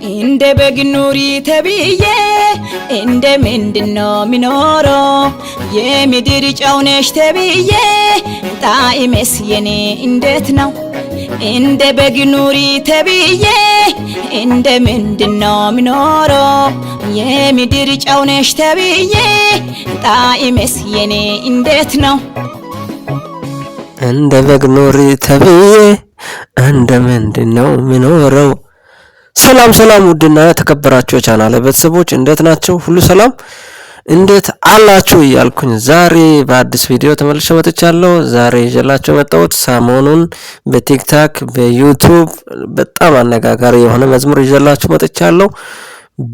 እንደ በግ ኑሪ ተብዬ እንደ ምንድነው ሚኖረው? የምድር ጨው ነሽ ተብዬ ጣዕሜስ የኔ እንዴት ነው? እንደ በግ ኑሪ ተብዬ እንደ ምንድነው ሚኖረው? የምድር ጨው ነሽ ተብዬ ጣዕሜስ የኔ እንዴት ነው? እንደ በግ ኑሪ ተብዬ እንደ ምንድን ነው ምኖረው? ሰላም ሰላም፣ ውድና የተከበራችሁ የቻናል ቤተሰቦች እንዴት ናቸው? ሁሉ ሰላም እንዴት አላችሁ? እያልኩኝ ዛሬ በአዲስ ቪዲዮ ተመልሼ መጥቻለሁ። ዛሬ ይዤላችሁ የመጣሁት ሰሞኑን በ TikTok፣ በ YouTube በጣም አነጋጋሪ የሆነ መዝሙር ይዤላችሁ መጥቻለሁ።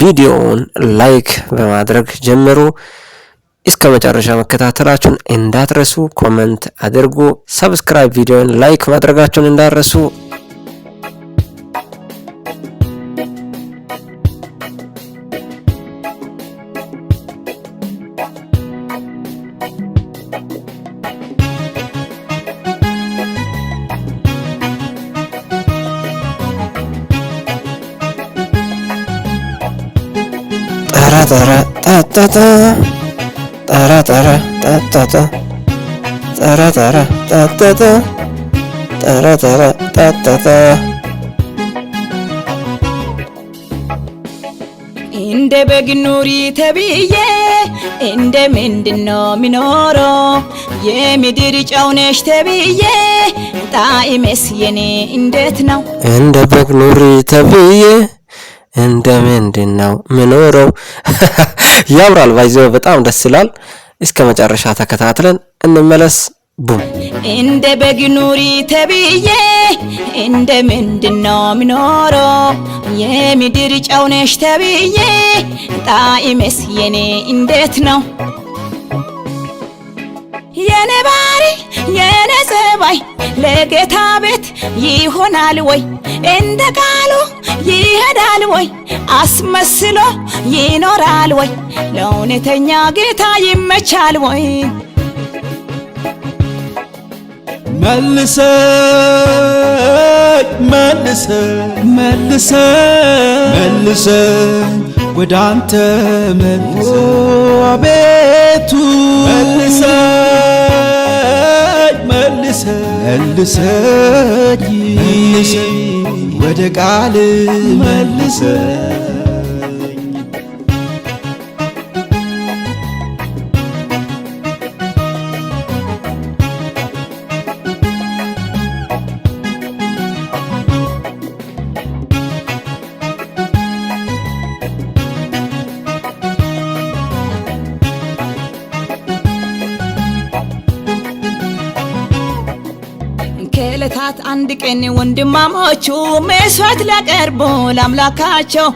ቪዲዮውን like በማድረግ ጀምሩ። እስከ መጨረሻ መከታተላችሁን እንዳትረሱ። Comment አድርጉ። Subscribe፣ ቪዲዮን like ማድረጋችሁን እንዳትረሱ። ጠራ ጠራ ጣጣጣ ጠራ ጠራ ጣጣጣ ጠራ ጠራ ጣጣጣ ጠራ ጠራ ጣጣጣ። እንደ በግ ኑሪ ተብዬ እንደ ምንድነው ሚኖረው? የምድር ጨው ነሽ ተብዬ ጣዕሜስ የኔ እንዴት ነው? እንደ በግ ኑሪ ተብዬ እንደ ምንድን ነው ምኖረው? ያምራል። By the way በጣም ደስ ይላል። እስከ መጨረሻ ተከታትለን እንመለስ። ቡም። እንደ በግ ኑሪ ተብዬ እንደ ምንድነው ሚኖረው? የምድር ጨው ነሽ ተብዬ ጣዕሜስ የኔ እንዴት ነው? የኔ ባህሪ የኔ ጸባይ ለጌታ ቤት ይሆናል ወይ? እንደ ቃሉ ይሄዳል ወይ? አስመስሎ ይኖራል ወይ? ለእውነተኛ ጌታ ይመቻል ወይ? መልሰኝ መልሰኝ መልሰኝ መልሰኝ ወደ አንተ መልሰኝ አቤቱ መልሰኝ መልሰኝ መልሰኝ ወደ ቃል መልሰኝ። ከዕለታት አንድ ቀን ወንድማሞቹ መስዋዕት ሊያቀርቡ ለአምላካቸው፣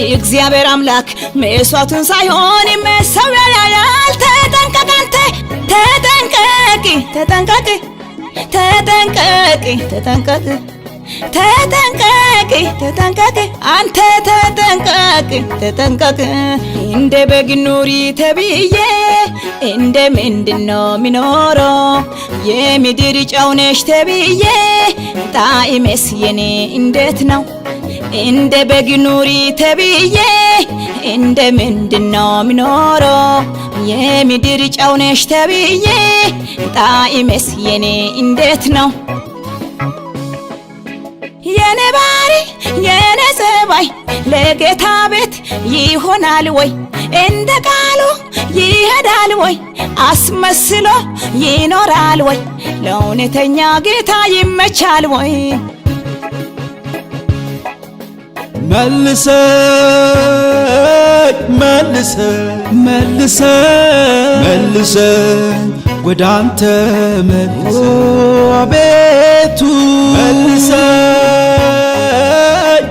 እግዚአብሔር አምላክ መስዋዕቱን ሳይሆን መሠዊያ ያያል። ተጠንቀቅ አንተ ተጠንቀቂ ተጠንቀቂ ተጠንቀቂ ተጠንቀቂ ተጠንቀቂ ተጠንቀቂ አንተ ተጠንቀቂ ተጠንቀቂ። እንደ በግ ኑሪ ተብዬ እንደ ምንድነው ሚኖረው? የምድር ጨው ነሽ ተብዬ ጣዕሜስ የኔ እንዴት ነው? እንደ በግ ኑሪ ተብዬ እንደ ምንድነው ሚኖረው? የምድር ጨው ነሽ ተብዬ ጣዕሜስ የኔ እንዴት ነው? የኔ ባህሪ የኔ ጸባይ ለጌታ ቤት ይሆናል ወይ? እንደ ቃሉ ይሄዳል ወይ? አስመስሎ ይኖራል ወይ? ለእውነተኛ ጌታ ይመቻል ወይ? መልሰኝ መልሰኝ መልሰኝ መልሰኝ ወደ አንተ መልሰኝ አቤቱ መልሰኝ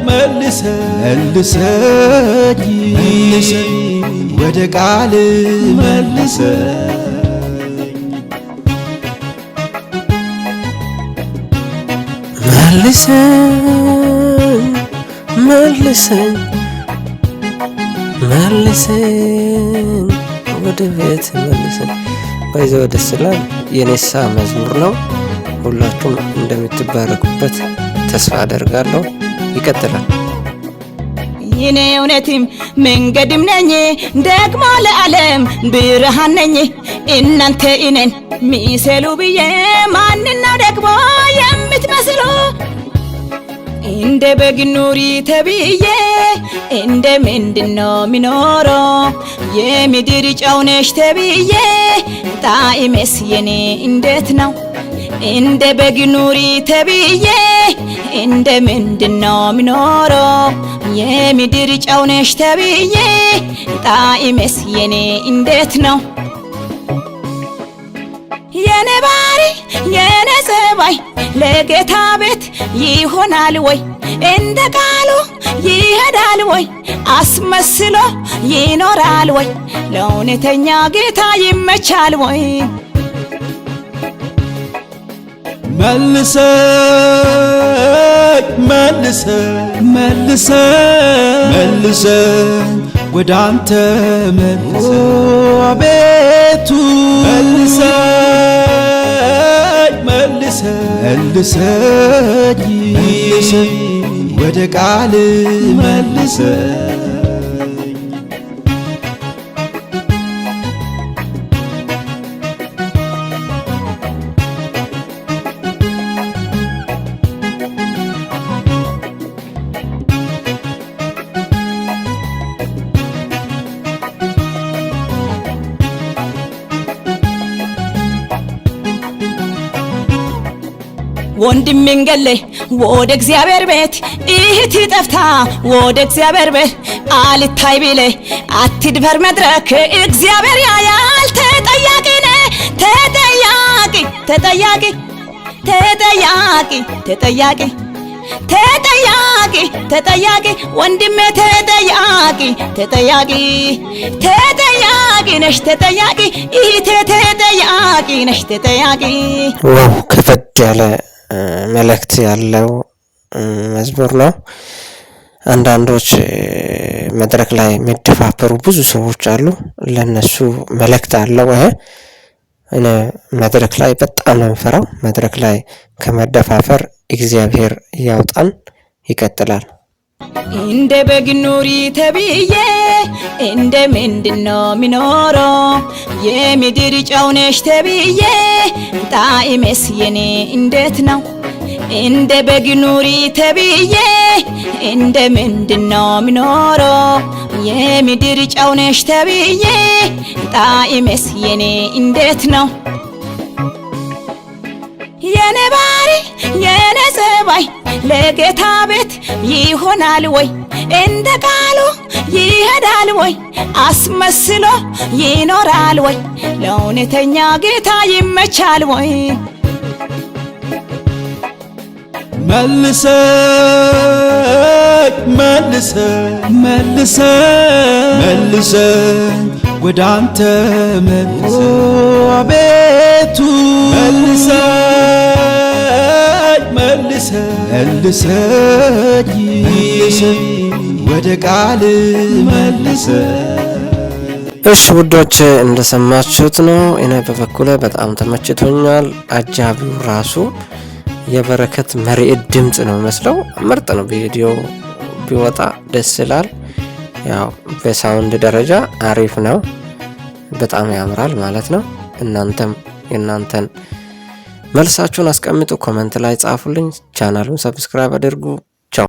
መልሰኝ መልሰኝ ወደ ቃል መልሰኝ። መልሰኝ መልሰኝ መልሰኝ ወደ ቤት መልሰኝ። By the way ደስ ይላል። የኔሳ መዝሙር ነው። ሁላችሁም እንደምትባረኩበት ተስፋ አደርጋለሁ። ይቀጥላል። እኔ እውነትም መንገድም ነኝ ደግሞ ለዓለም ብርሃን ነኝ። እናንተ እኔን ሚሰሉ ብዬ ማንና ደግሞ የምትመስሉ? እንደ በግ ኑሪ ተብዬ እንደ ምንድነው ሚኖረው? የምድር ጨው ነሽ ተብዬ ጣዕሜስ የኔ እንዴት ነው? እንደ በግ ኑሪ ተብዬ እንደ ምንድነው ሚኖረው? የምድር ጨው ነሽ ተብዬ ጣዕሜስ የኔ እንዴት ነው? የኔ ባህሪ የኔ ጸባይ ለጌታ ቤት ይሆናል ወይ? እንደ ቃሉ ይሄዳል ወይ? አስመስሎ ይኖራል ወይ? ለእውነተኛ ጌታ ይመቻል ወይ? መልሰኝ መልሰኝ መልሰኝ መልሰኝ ወደ አንተ መልሰኝ አቤቱ መልሰኝ መልሰኝ መልሰኝ መልሰኝ ወደ ቃል መልሰኝ። ወንድሜን ገለ ወደ እግዚአብሔር ቤት፣ እህት ጠፍታ ወደ እግዚአብሔር ቤት አልታይ ቢለ አትድፈር መድረክ፣ እግዚአብሔር ያያል። ተጠያቂ ነህ፣ ተጠያቂ ተጠያቂ ተጠያቂ ተጠያቂ ተጠያቂ ተጠያቂ ወንድሜ ተጠያቂ ተጠያቂ ተጠያቂ ነሽ ተጠያቂ እህቴ ተጠያቂ ነሽ ተጠያቂ። Wow፣ ከበድ ያለ መልእክት ያለው መዝሙር ነው። አንዳንዶች መድረክ ላይ የሚደፋፈሩ ብዙ ሰዎች አሉ። ለነሱ መልእክት አለው። ይሄ እኔ መድረክ ላይ በጣም ነው የምፈራው። መድረክ ላይ ከመደፋፈር እግዚአብሔር ያውጣን። ይቀጥላል። እንደ በግ ኑሪ ተብዬ እንደ ምንድነው ሚኖረው? የምድር ጨው ነሽ ተብዬ ጣዕሜስ የኔ እንዴት ነው? እንደ በግ ኑሪ ተብዬ እንደ ምንድነው ሚኖረው? የምድር ጨው ነሽ ተብዬ ጣዕሜስ የኔ እንዴት ነው? የኔ ባህሪ የኔ ጸባይ ለጌታ ቤት ይሆናል ወይ? እንደ ቃሉ ይሄዳል ወይ? አስመስሎ ይኖራል ወይ? ለእውነተኛ ጌታ ይመቻል ወይ? መልሰኝ መልሰኝ መልሰኝ መልሰኝ ወደ አንተ መልሰኝ አቤቱ መልሰኝ መልሰኝ መልሰኝ መልሰኝ ወደ ቃል መልሰኝ። እሺ ውዶች፣ እንደሰማችሁት ነው። እኔ በበኩሌ በጣም ተመችቶኛል። አጃቢው ራሱ የበረከት መርዕድ ድምፅ ነው መስለው፣ ምርጥ ነው። ቪዲዮ ቢወጣ ደስ ይላል። ያው በ sound ደረጃ አሪፍ ነው። በጣም ያምራል ማለት ነው። እናንተም የእናንተን መልሳችሁን አስቀምጡ፣ comment ላይ ጻፉልኝ። ቻናሉን subscribe አድርጉ። ቻው።